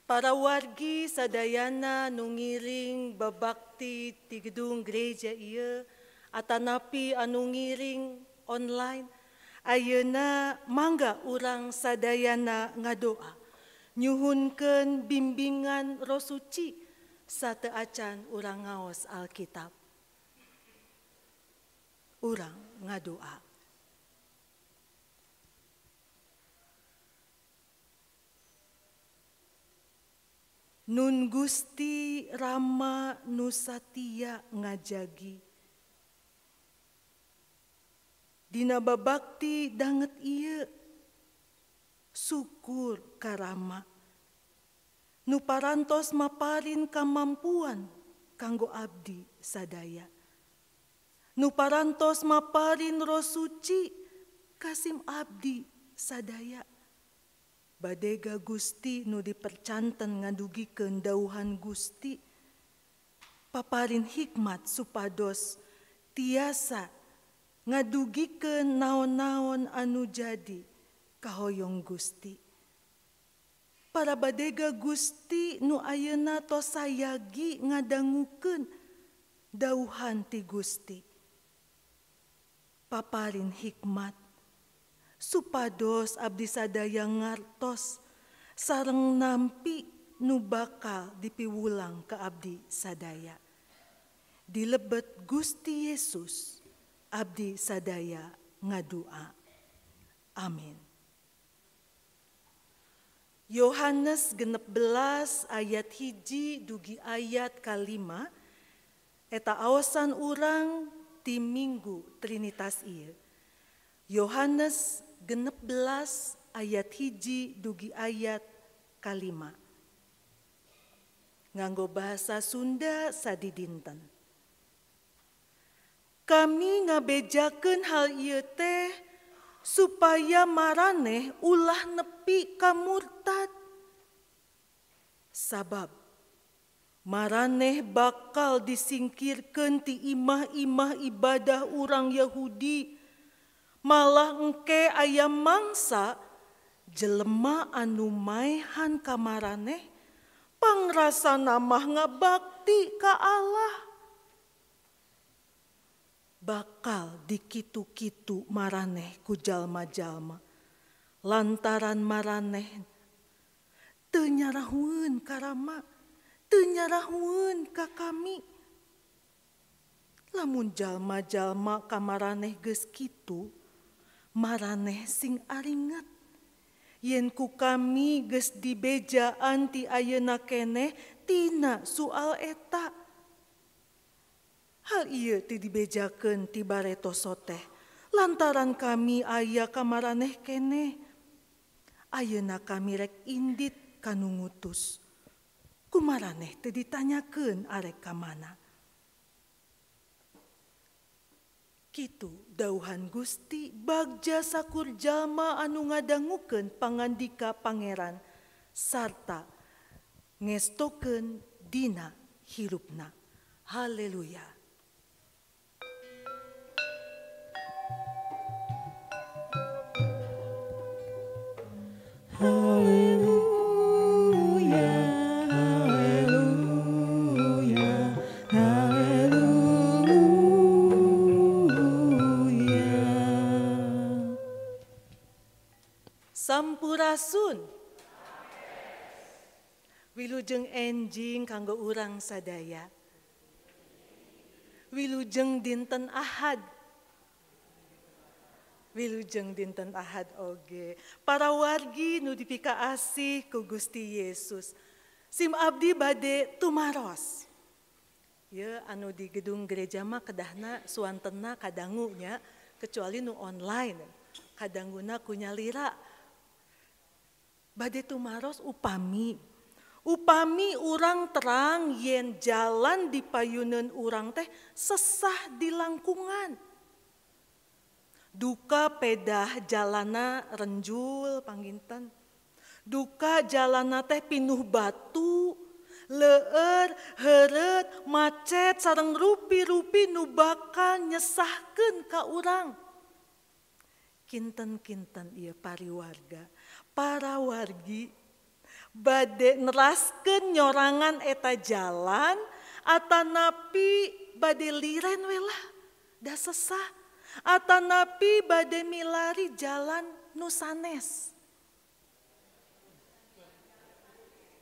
Para wargi sadayana nu ngiring babakti ti gedung gereja ieu atanapi anu ngiring online, ayeuna mangga urang sadayana ngadoa nyuhunkeun bimbingan Roh Suci sateuacan urang ngaos Alkitab. Urang ngadoa. Nun Gusti Rama nu satia ngajagi, dina babakti danget ieu syukur karama nu parantos maparin kamampuan kanggo abdi sadaya, nu parantos maparin Roh Suci kasim abdi sadaya. Badega Gusti nu dipercanten ngadugikeun dauhan Gusti, paparin hikmat supados tiasa ngadugikeun naon-naon anu jadi kahoyong Gusti. Para badega Gusti nu ayeuna tos sayagi ngadangukeun dauhan ti Gusti, paparin hikmat supados abdi sadaya ngartos sareng nampi nu bakal dipiwulang ke abdi sadaya. Dilebet Gusti Yesus abdi sadaya ngadua. Amin. Yohanes 16 ayat 1 dugi ayat 5 eta aosan urang ti Minggu Trinitas ieu. Yohanes 16 ayat 1 dugi ayat 5. Nganggo bahasa Sunda sadidinten. Kami ngabejakeun hal ieu teh supaya maraneh ulah nepi ka murtad. Sabab maraneh bakal disingkirkeun ti imah-imah ibadah urang Yahudi, malah engke aya mangsa jelema anu maehan ka maraneh pangrasana mah ngabakti ka Allah. Bakal dikitu-kitu maraneh ku jalma-jalma lantaran maraneh teu nyarahueun ka Rama, teu nyarahueun ka kami. Lamun jalma-jalma ka maraneh geus kitu, maraneh sing aringet yen ku kami geus dibejaan ti ayeuna keneh tina soal eta. Hal ieu ti dibejakeun ti bareto soteh lantaran kami aya ka maraneh keneh. Ayeuna kami rek indit ka nu ngutus, ku maraneh teu ditanyakeun arek ka mana. Kitu dauhan Gusti bagja sakur jalma anu ngadangukeun pangandika Pangeran sarta ngestokeun dina hirupna. Haleluya. Haleluya, haleluya, haleluya. Sampurasun. Wilujeng enjing kanggo urang sadaya. Wilujeng dinten Ahad. Wilujeng dinten Ahad oge. Para wargi nu dipikaasih ku Gusti Yesus. Sim abdi bade tumaros. Ya anu di gedung gereja mah kedahna suantena kadangunya, kecuali nu online. Kadanguna ku nyalira. Bade tumaros upami. Upami urang terang yen jalan di payuneun urang teh sesah di langkungan. Duka pedah jalana renjul pangginten. Duka jalana teh pinuh batu, leueur, heureut, macet sareng rupi-rupi nu bakal nyesahkeun ka urang. Kinten-kinten ieu pariwarga, para wargi Bade neraskeun nyorangan eta jalan atanapi bade liren we lah da sesah, atanapi bade milari jalan nu sanes.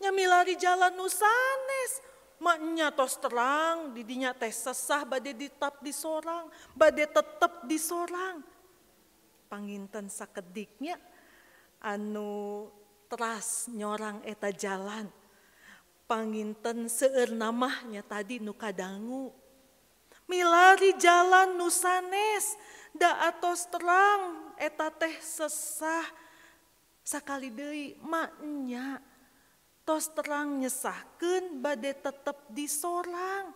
Nya milari jalan nu sanes, maknya tos terang didinya teh sesah bade ditap di sorang, bade tetep di sorang. Panginten sakediknya anu teras nyorang eta jalan. Panginten seueur namahnya tadi nu kadangu. Milari jalan nu sanes da atos terang eta teh sesah. Sakali deui maknya tos terang nyesahkeun bade tetep di sorang.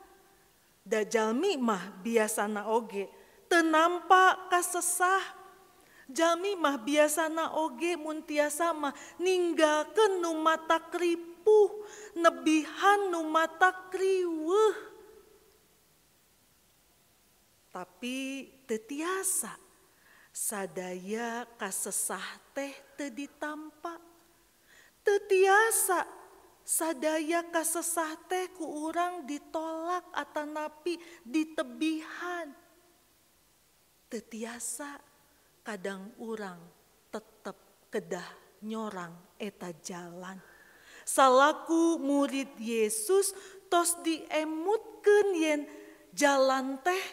Da jalmi mah biasana oge teu nampak kasesah. Jalmi mah biasana oge mun tiasa mah ninggalkeun nu mata kripuh, nebihan nu mata kriweuh. Tapi teu tiasa sadaya kasesah teh teu ditampa. Teu tiasa sadaya kasesah teh ku urang ditolak atanapi ditebihan. Teu tiasa kadang urang tetep kedah nyorang eta jalan. Salaku murid Yesus tos diemutkeun yen jalan teh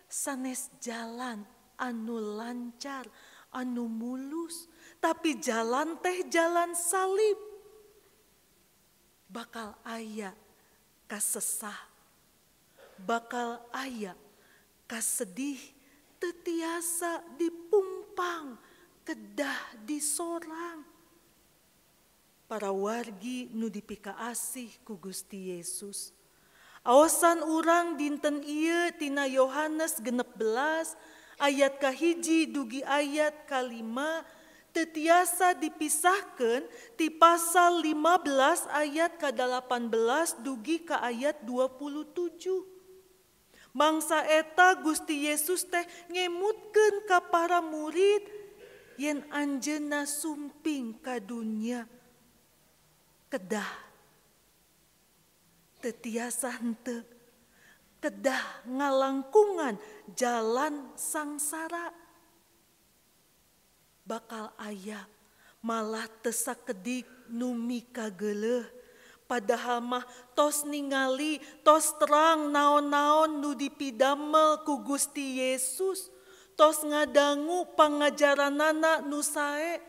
sanes jalan anu lancar, anu mulus, tapi jalan teh jalan salib. Bakal aya kasesah, bakal aya kasedih, teu tiasa dipumpang, kedah disorang. Para wargi nu dipikaasih ku Gusti Yesus. Aosan urang dinten ieu tina Yohanes 16 ayat kahiji dugi ayat kalima teu tiasa dipisahkeun ti pasal 15 ayat ka-18 dugi ka ayat 27. Mangsa eta Gusti Yesus teh ngemutkeun ka para murid yen anjeunna sumping ka dunya. Kedah teu tiasa henteu, kedah ngalangkungan jalan sangsara. Bakal aya malah teu sakedik nu mikageuleuh, padahal mah tos ningali, tos terang naon-naon nu dipidamel ku Gusti Yesus, tos ngadangu pangajaranana nu sae,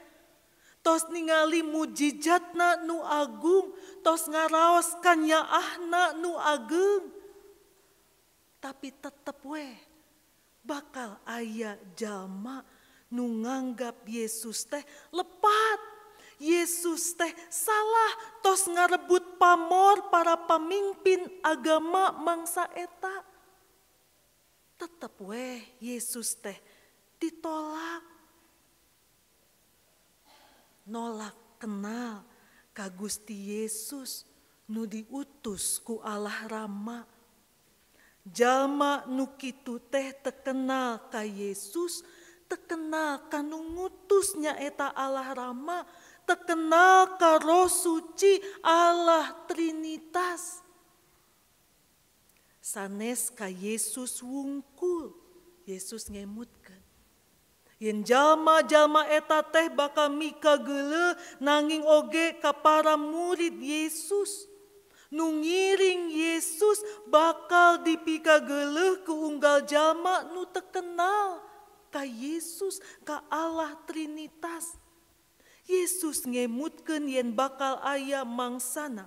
tos ningali mujijatna nu agung, tos ngaraos kanyaahna nu ageng. Tapi tetep weh bakal aya jalma nu nganggap Yesus teh lepat, Yesus teh salah, tos ngarebut pamor para pamimpin agama mangsa eta. Tetep weh Yesus teh ditolak. Nolak kenal ka Gusti Yesus nu diutus ku Allah Rama. Jalma nu kitu teh terkenal ka Yesus, terkenal ka nu ngutus nyaeta Allah Rama, terkenal ka Roh Suci Allah Trinitas. Sanes ka Yesus wungkul, Yesus ngemutkeun yen jalma-jalma eta teh bakal mikageuleuh nanging oge ka para murid Yesus. Nu ngiring Yesus bakal dipikageuleuh ku unggal jalma nu terkenal ka Yesus, ka Allah Trinitas. Yesus ngemutkeun yen bakal aya mangsana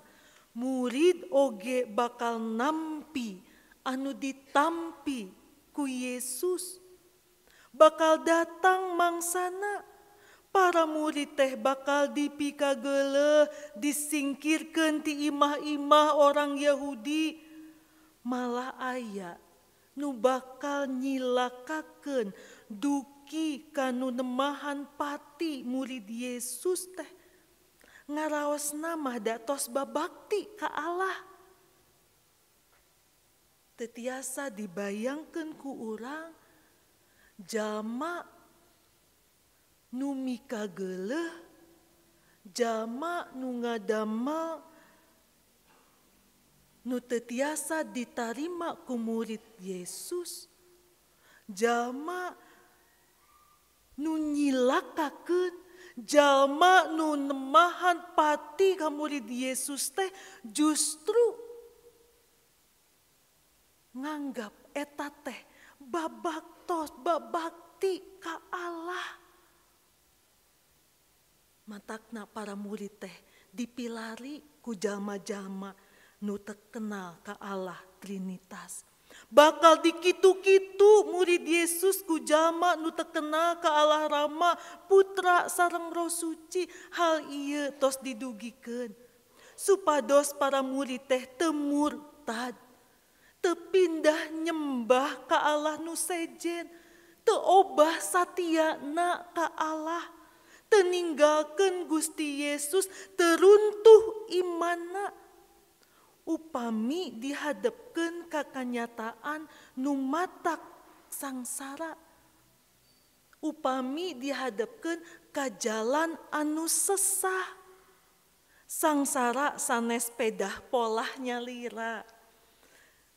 murid oge bakal nampi anu ditampi ku Yesus. Bakal datang mangsana para murid teh bakal dipikageuleuh, disingkirkeun ti imah-imah orang Yahudi. Malah aya nu bakal nyilakakeun duki kanu nemahan pati murid Yesus teh. Ngaraosna mah da tos babakti ka Allah. Teu tiasa dibayangkeun ku urang jalma nu mikageuleuh Jalma nu ngadamel nu teu tiasa ditarima ku murid Yesus. Jalma nu nyilakakeun, jalma nu nemahan pati ka murid Yesus teh justru nganggap eta teh babaktos, babakti ka Allah. Matakna para murid teh dipilari ku jalma-jalma nu teu kenal ka Allah Trinitas. Bakal dikitu-kitu murid Yesus ku jalma nu teu kenal ka Allah Rama, Putra sareng Roh Suci. Hal ieu tos didugikeun supados para murid teh teu murtad, teu pindah nyembah ka Allah nu sejen, teu obah satiana ka Allah, teu ninggalkeun Gusti Yesus, teu runtuh imanna. Upami dihadapkeun ka kanyataan nu matak sangsara, upami dihadapkeun ka jalan anu sesah, sangsara sanes pedah polah nyalira.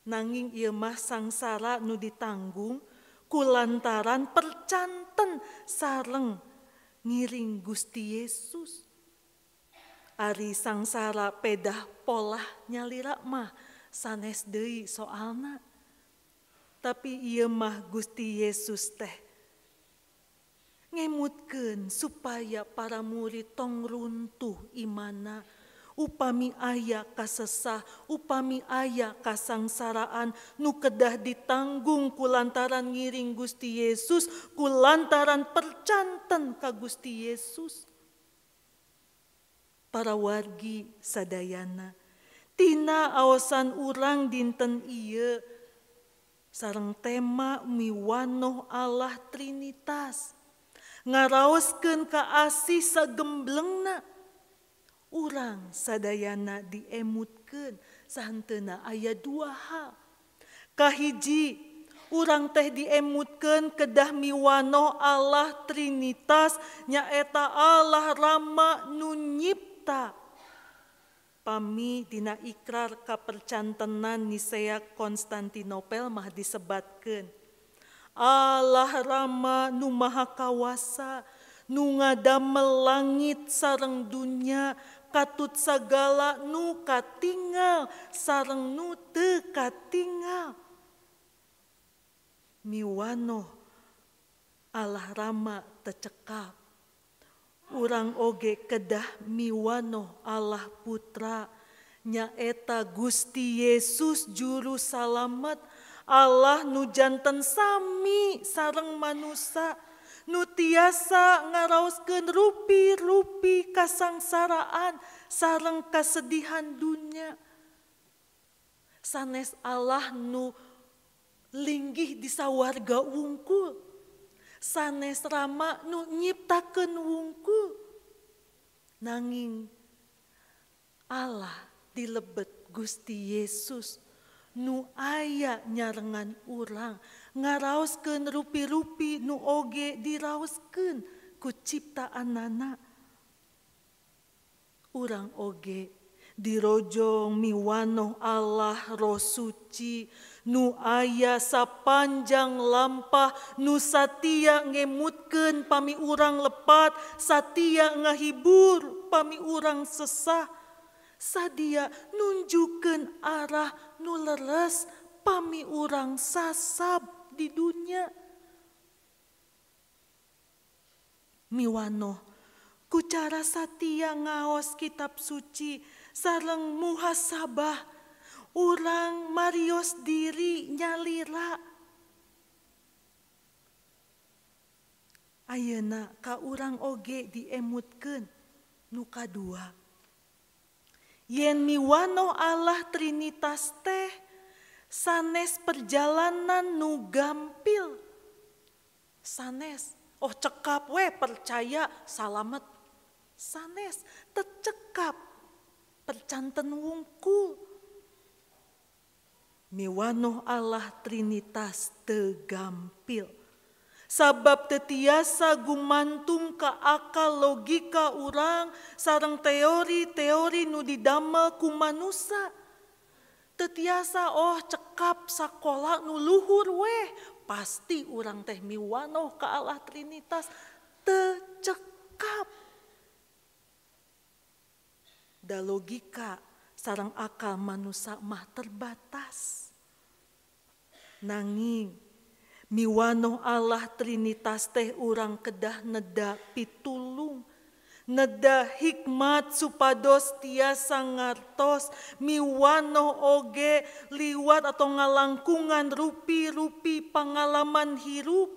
Nanging ieu mah sangsara nu ditanggung kulantaran percanten sareng ngiring Gusti Yesus. Ari sangsara pedah polah nyalira mah sanes deui soalna. Tapi ieu mah Gusti Yesus teh ngemutkeun supaya para murid tong runtuh imana. Upami aya kasesah, upami aya kasangsaraan nu kedah ditanggung kulantaran ngiring Gusti Yesus, kulantaran percanten ka Gusti Yesus. Para wargi sadayana, tina aosan urang dinten ieu sareng tema miwanoh Allah Trinitas, ngaraoskeun ka asih sagemblengna. Urang sadayana diemutkeun sahenteuna aya dua hal. Kahiji, urang teh diemutkeun kedah miwanoh Allah Trinitas, nyaeta Allah Rama nu nyipta. Pami dina ikrar kapercantenan Nisea Konstantinopel mah disebatkeun Allah Rama nu Maha Kawasa, nu ngadamel langit sareng dunya, katut sagala nu katingal sareng nu teu katingal. Miwanoh Allah Rama tecekap. Urang oge kedah miwanoh Allah Putra, nyaeta Gusti Yesus juru salamet, Allah nu janten sami sareng manusa, nu tiasa ngaraoskeun rupi-rupi kasangsaraan sareng kasedihan dunya. Sanes Allah nu linggih di sawarga wungkul, sanes Rama nu nyiptakeun wungkul. Nanging Allah dilebet Gusti Yesus nu aya nyarengan urang, ngaraoskeun rupi-rupi nu oge diraoskeun ku ciptaanana. Urang oge dirojong miwanoh Allah Roh Suci nu aya sapanjang lampah, nu satia ngemutkeun pami urang lepat, satia ngahibur pami urang sesah, sadia nunjukkeun arah nu leres pami urang sasab di dunya. Miwanoh ku cara satia ngaos kitab suci sareng muhasabah, urang marios diri nyalira. Ayeuna ka urang oge diemutkeun nu kadua. Yen miwanoh Allah Trinitas teh sanes perjalanan nu gampil. Sanes, oh cekap we percaya salamet. Sanes tecekap percanten wungkul. Miwanoh Allah Trinitas teu gampil. Sabab teu tiasa gumantung ka akal logika urang sareng teori-teori nu didamel ku manusa. Teu tiasa oh cekap sakola nu luhur weh, pasti urang teh miwanoh ka Allah Trinitas, teu cekap. Da logika sareng akal manusa mah terbatas. Nanging miwanoh Allah Trinitas teh urang kedah neda pitulung, neda hikmat supados tiasa ngartos miwanoh oge liwat atau ngalangkungan rupi-rupi pangalaman hirup,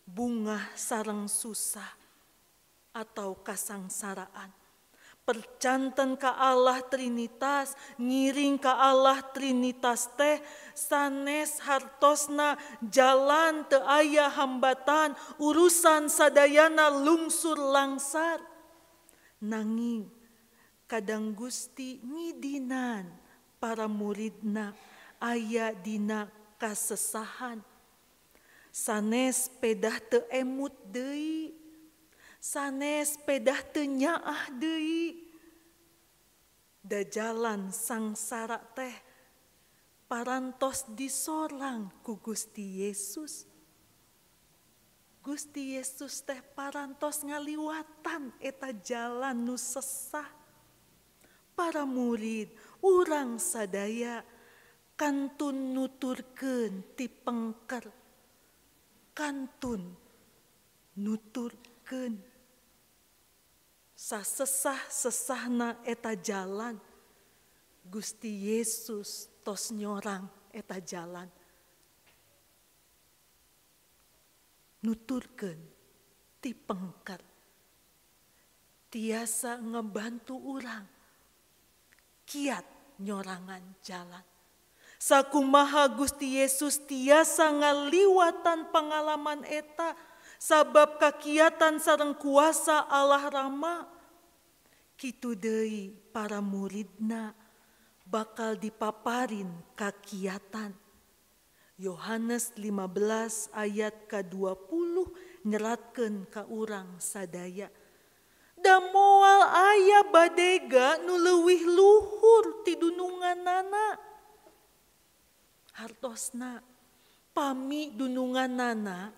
bungah sareng susah atau kasangsaraan. Percanten ka Allah Trinitas, ngiring ka Allah Trinitas teh sanes hartosna jalan teu aya hambatan, urusan sadayana lungsur langsar. Nanging kadang Gusti ngidinan para muridna aya dina kasesahan. Sanes pedah teu emut deui, sanes pedah teu nyaah deui. Da jalan sangsara teh parantos disorang ku Gusti Yesus. Gusti Yesus teh parantos ngaliwatan eta jalan nu sesah. Para murid urang sadaya kantun nuturkeun ti pengker, kantun nuturkeun. Sasesah-sesahna eta jalan, Gusti Yesus tos nyorang eta jalan. Nuturkeun ti pengker, tiasa ngebantu urang kiat nyorangan jalan. Sakumaha Gusti Yesus tiasa ngaliwatan pengalaman eta, sabab kakiatan sareng kuasa Allah Rama. Kitu deui para muridna bakal dipaparin kakiatan. Yohanes 15 ayat ka-20 nyeratkeun ka urang sadaya. Da moal aya badega nu leuwih luhur ti dununganana. Hartosna pami dununganana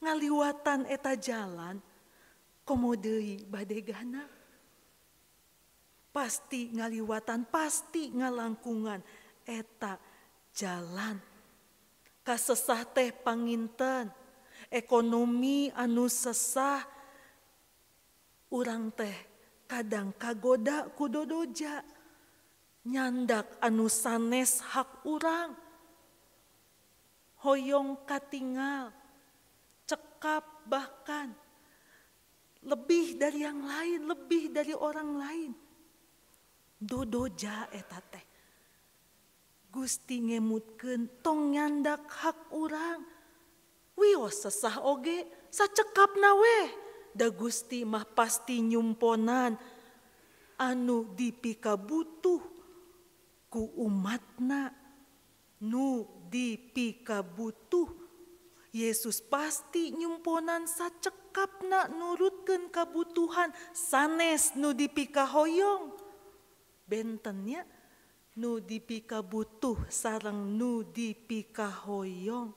ngaliwatan eta jalan, komo deui badegana. Pasti ngaliwatan, pasti ngalangkungan eta jalan. Kasesah teh panginten, ekonomi anu sesah, urang teh kadang kagoda ku dodoja, nyandak anu sanes hak urang, hoyong katingal, cekap bahkan lebih dari yang lain, lebih dari orang lain. Dodoja eta teh. Gusti ngemutkeun tong nyandak hak urang. Wios sesah oge sacekapna weh. Da Gusti mah pasti nyumponan anu dipikabutuh ku umatna. Nu dipikabutuh Yesus pasti nyumponan sacekapna nurutkeun kabutuhan sanes nu dipikahoyong. Bentennya nu dipikabutuh sareng nu dipikahoyong.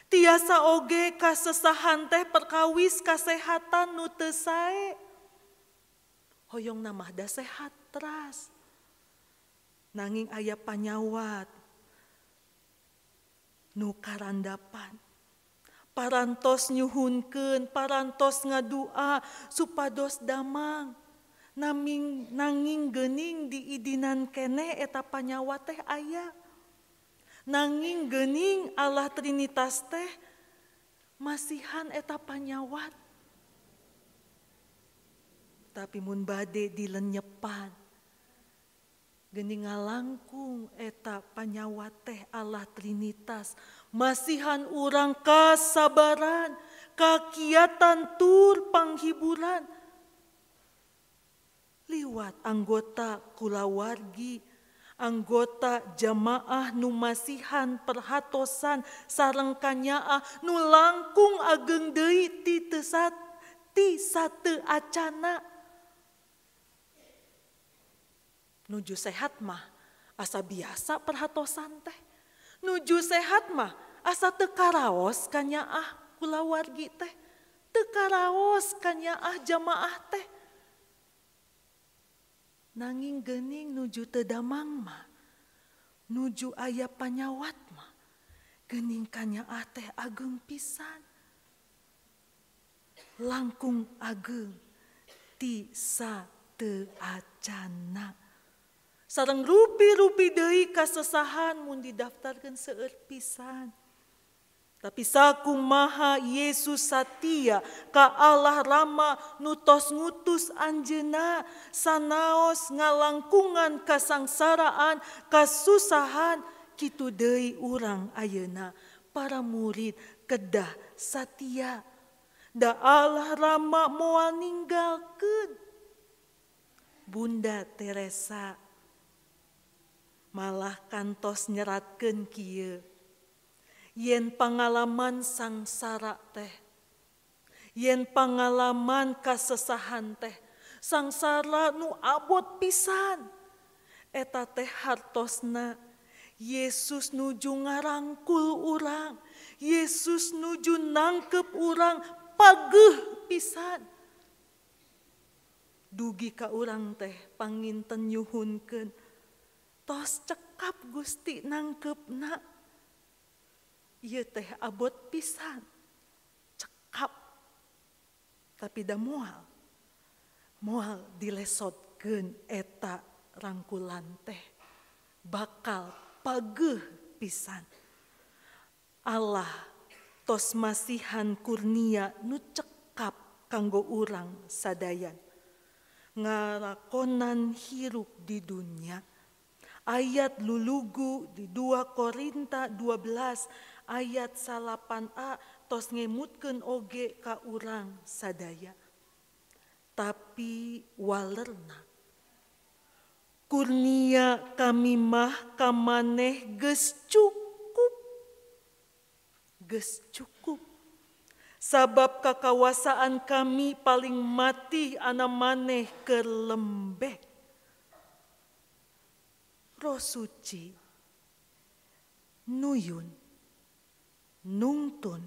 Tiasa oge kasesahan teh perkawis kasehatan nu teu sae. Hoyong mah da sehat teras. Nanging aya panyawat nu karandapan. Parantos nyuhunkeun, parantos ngadua supados damang. Naming nanging geuning diidinan keneh eta panyawat teh aya. Nanging geuning Allah Trinitas teh masihan eta panyawat. Tapi mun bade dilenyepan, geuning ngalangkung eta panyawat teh Allah Trinitas masihan urang kasabaran, kakiatan tur panghiburan. Liwat anggota kulawargi Anggota jamaah nu masihan perhatosan sareng kanyaah nu langkung ageng deui ti ti sateu acana. Nuju sehat mah asa biasa perhatosan teh. Nuju sehat mah asa teu karaos kanyaah kulawargi teh. Teu karaos kanyaah jamaah teh. Nanging geuning nuju teu damang mah, nuju aya panyawat mah, geuning kanyaah teh ageng pisan. Langkung ageng ti sateu acana. Sareng rupi-rupi deui kasesahan mun didaftarkeun seueur pisan. Tapi sakumaha Yesus satia ka Allah Rama nu tos ngutus anjeunna sanaos ngalangkungan kasangsaraan kasusahan, kitu deui urang ayeuna para murid kedah satia. Da Allah Rama moal ninggalkeun. Bunda Teresa malah kantos nyeratkeun kieu. Yen pangalaman sangsara teh, yen pangalaman kasesahan teh, sangsara nu abot pisan, eta teh hartosna Yesus nuju ngarangkul urang, Yesus nuju nangkep urang, pageuh pisan. Dugi ka urang teh panginten nyuhunkeun, tos cekap Gusti nangkepna. Ieu teh abot pisan, cekap, tapi da moal, moal dilesotkeun eta rangkulan teh, bakal pageuh pisan. Allah tos masihan kurnia nu cekap kanggo urang sadayan, ngalakonan hirup di dunya. Ayat lulugu di 2 Korinta 12 ayat 8a tos ngemutkeun oge ka urang sadaya. Tapi walerna kurnia kami mah kamaneh geus cukup. Geus cukup. Sabab kakawasaan kami paling mati ana maneh keur lembek. Roh Suci nuyun nungtun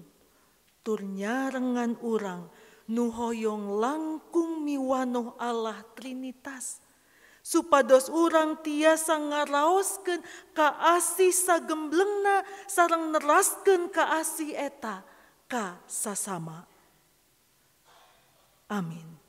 tur nyarengan urang nu hoyong langkung miwanoh Allah Trinitas supados urang tiasa ngaraoskeun kaasih sagemblengna sareng neraskeun kaasih eta ka sasama. Amin.